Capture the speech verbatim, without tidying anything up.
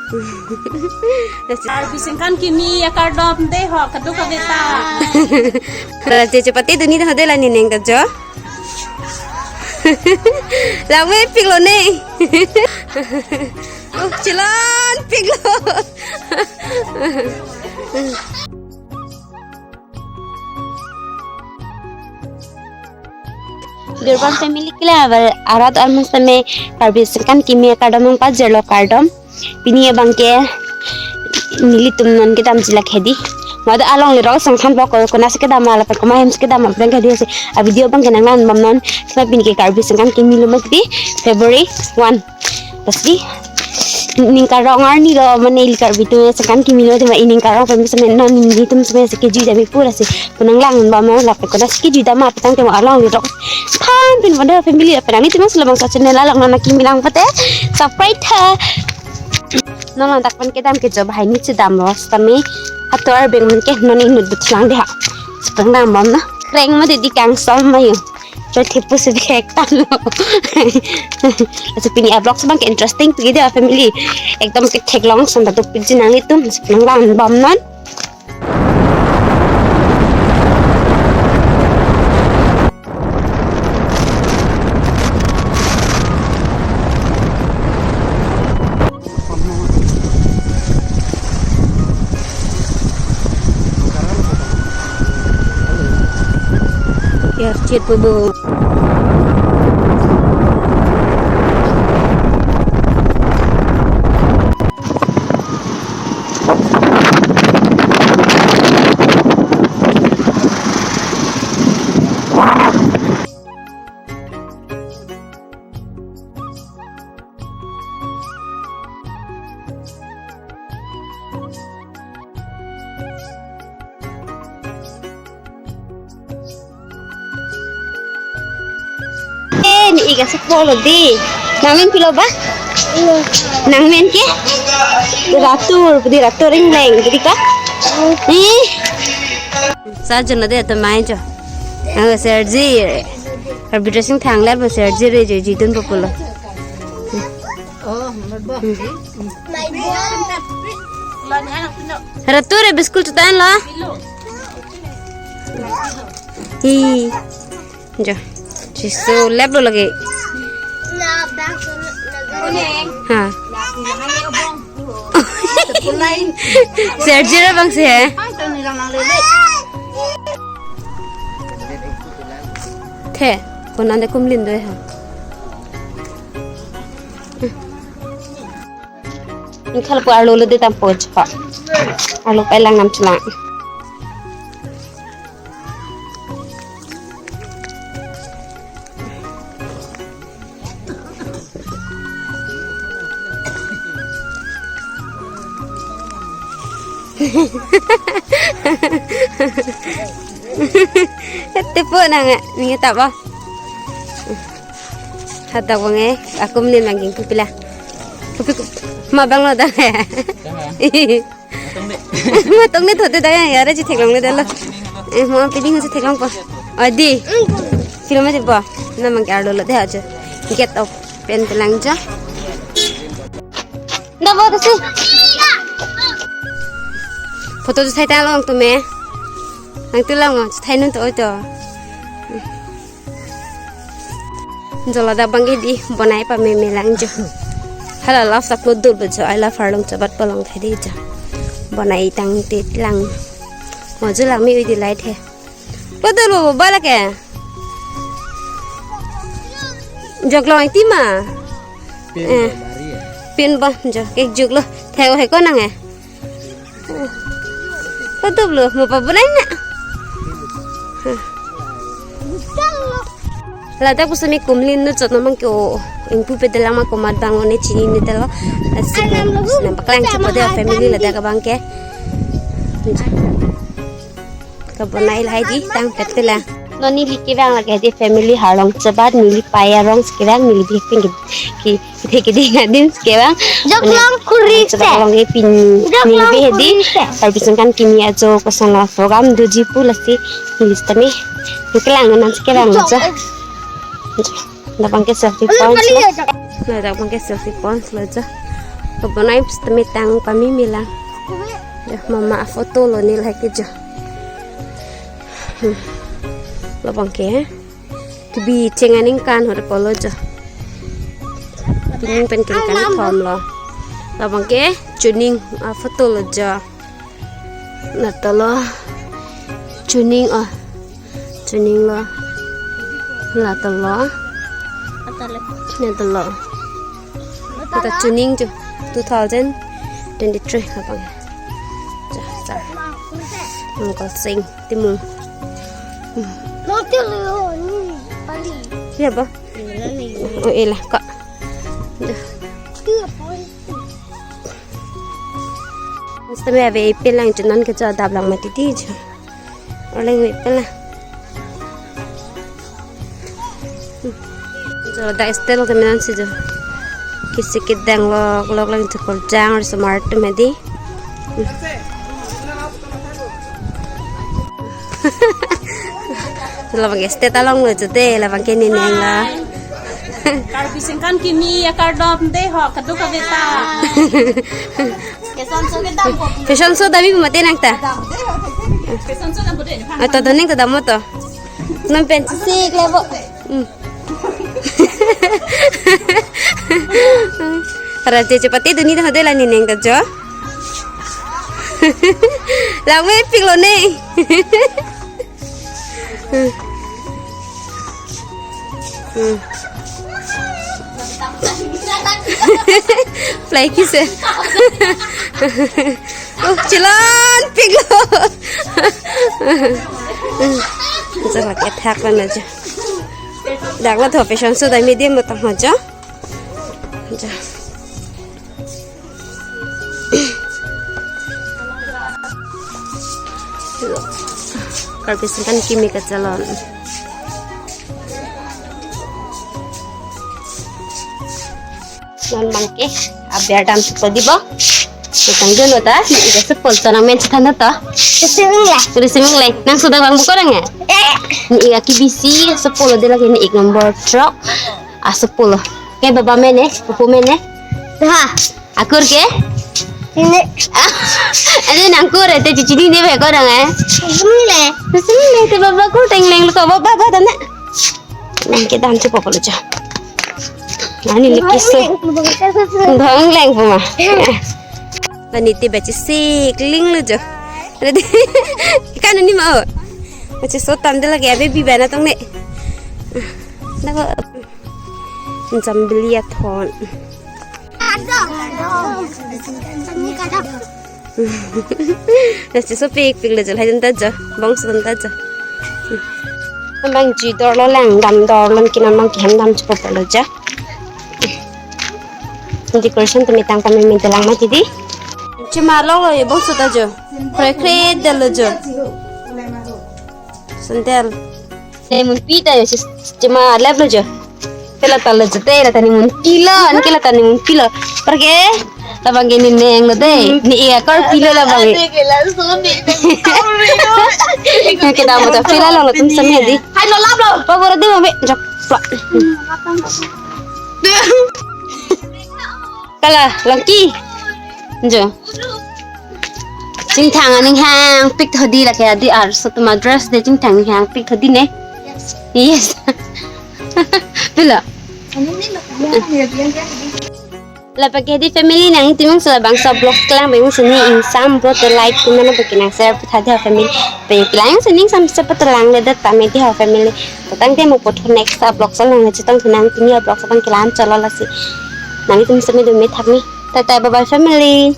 Karbi Sengkan Kimi akardom dei ho, kadokave ta. Lala cheche pate duni ta ho dei la ne neng ta jo. Langmepiklo ne. Oh, chelonpiklo. Durban family ke la arat along sitame Karbi Sengkan Kimi akardom nangpajirlo, kardom. Pini abangke nelitum non kedam chilak hedi. Mada alongle rok sangsan bok ko kona si kedam ma lapen komat ahem si kedam ma abang hedi si. A video abangke nanglangbomnon. Sima pini ke Karbi Sengkan Kimi lo mati February one. Pasti ning karong arni lo mane ili Karbi atum Sengkan Kimi lo tema ining karong pemi semen non nelitum semen si kejui dami pura si. Pu nanglangbomnon lapen kona si kejui dam ma petang tema alongle rok. Thanpin pada family lapen nelitum si labangso channel along nana kimi lang pate subscribe tha. Non ladak pen kedam ke jo bahai ni chedamlo sitame ator beng man ke non inut dut lang dei ha. Sipang dam bom na. Kreng ma dei di kangsam ma yo. Jo thipu si bek tan lo. Laso pini a vlog si abangke interesting pi dei family. Ekdom ke theklong son ta dopik ji nanglitum. Sipang dam bom non. Yar chet po bo. Eh, ni ik aso polo dei. Nangmen pilo ba? Nangmen ke? Ratur, pudi Ratur Ingleng, pudi ka? Ih. Sa jona dei ato mai jo. Ang serji. Arbitration thang lal bo serji re jo jidun populo. Ratur e biskul chutan lo. Hi. Jo. Chiso lep lo lagi. Ha. Serji ra bang si he. The, konat de kumlin do ha. Ni khal pu arlo lo dei tam poj pa. Arlo pai lang nam chulang. Tepo nang, eh, ni tap ba. Hadak bang eh, akum ni nang ging pupila. Pupi ku, ma bang lo dah. Matong ni thote dah ya, yare ji theklong le dah lo. Eh, mo piding si theklong po. Odi. Film aja po. Na mang kar lo lo deh aja. Get up. Pen telang ja. Nda bo kasi. Photo tu sai ta long tu me. Nang tu lang mo, sai nun tu oi to. Jo ladak bang ke dei bonai pameme lang jo. Hala love sak lo dur bo jo, I love Arlong Chobat palong thai dei jo. Bonai tangte lang. Mo jo lang mi ui dei light he. Padol bo bala ke. Jok long iti ma. Pin Eh. Ba mari ya. Pin ba jo ke jok lo. Theo he ko nang eh. Padol lo mo pa bonai na. Ladak pusami kumlin nu chot namang ko ingpu pedelang ma komat bang one chinine telo. Asi nam paklang chepo dei family ladak abang ke. Kabonai lahai dei tangpet pela. Non neli kevang lake dei family Arlong Chobat neli pai arong si kevang neli bihek pin ke, ke, ke, ke dei adim si kevang. Jok long kuri Chobat se. Along ke pini Jok neli long bihek dei. Kuri se. Karbi Sengkan Kimi ajo kosonlo program doji pu lasi neli sitame. Neli kelang nang si kevang Jok. Aja. Ladak bang ke selfie Ayo, points kali lo. Ya, Jok. Ladak bang ke selfie points lo ja. Kebonai pes tame tang pameme lang. Ya, mama photo lo ne lahai ke jo. Hmm. Labang ke, eh? Kebi cheng aningkan hor polo jo. Pining pen kengkan thom lo. Labang ke chuning aphoto lo jo. Lato lo. Chuning, oh. Chuning lo. Lato lo. Lato lo. Lato chuning jo. Two thousand twenty-three labang. Ja, ja. Uncle Sing. Timung. Lo, ti lo, ni, pali. Iya, ba? Ini, ini. Oh, elah, kak. Duh. Ti, pali. Mesti me ave ipin lang chunan ke jo dap lang mati ti jo. Oleng ipin lang. Jo da style ke menan si jo. Kisi kedang lok lok lang jo korjang or smart tu medi. Labang ke state along lo jute, labang ke nineng lo. Karbi Singkan Kimi akardom de ho, kaduk kave ta. Fashion show kedam ko. Fashion show damji pu mate nang ta. Fashion show dam ko de. Ato doning ta dam to. Non pen si klebo. Hmm. Para cheche pati duni dah de la nineng ta jo. Langmepik lo ne. Hmm. Hmm. Play kiss eh. Oh, chelonpik lo. Jarak athak lo na jo. Dak lo tho fashion show damji adim lo tang ho jo. Jo. Karbi Singkan Kimi kachelon. Non abang ke aber dam chepo dipo. Tang dun lo ta, ne ik asepol to nang men chethan to. Receiving line. Receiving line. Nang sudah bang buka nang ya? Eh. Ne ik akibisi sepol de lake ne ik number throk. Asepol. Ke baba men ne, pupu men ne. Ha. Akur ke? Ini. Ade nang kur te chichini ne be ko nang eh. Receiving line. Receiving line te baba kur tengleng lo ko baba baba tana. Nang kedam chepo polo jo. Ani ne kiso. Dong leng pu ma. Tani te bachi si kling lo jo. Ready? Kan ani ma o. Bachi so tam de lake abe bi bana tong ne. Nako. Jambili athon. Nasi sopik pik lo jo, lahai dun ta jo, bongso dun ta jo. Bang ji dor lo lang, dam dor lo, kinan bang kihem dam chepo polo jo. Decoration tame tang pameme te lang mati di. Chema lo lo ye bongso ta jo. Kre kre de lo jo. Sandal. Ne munpi ta yo sis, chema lep lo jo. Pela ta lo jo te la ta ne munpi lo, anke la ta ne munpi lo. Parke labang ke nineng lo de. Ne ik akorpi lo labang ke. Kedam ta pila lo lo tum sami di. Hai lo lap lo. Pa bor de ma be jok pla. Kala longki. Jo. Chingthang aning hangpik thodi lake adi arso atum adress de chingthang aning hangpik thodi ne. Yes. Pilo. Lapen ke di family nangtum sula bangso vlog kelang bang sini ingsam bro te like comment bang ke nang share puthot di ho family. Bang kelang sini ingsam sepat lang le dat pame di ho family. Tangte mo puthot next vlog salong le chetong thu nangtum vlog sa bang kelang cholo lasi. Nangtum sami do me thak ni. Tata bye bye family.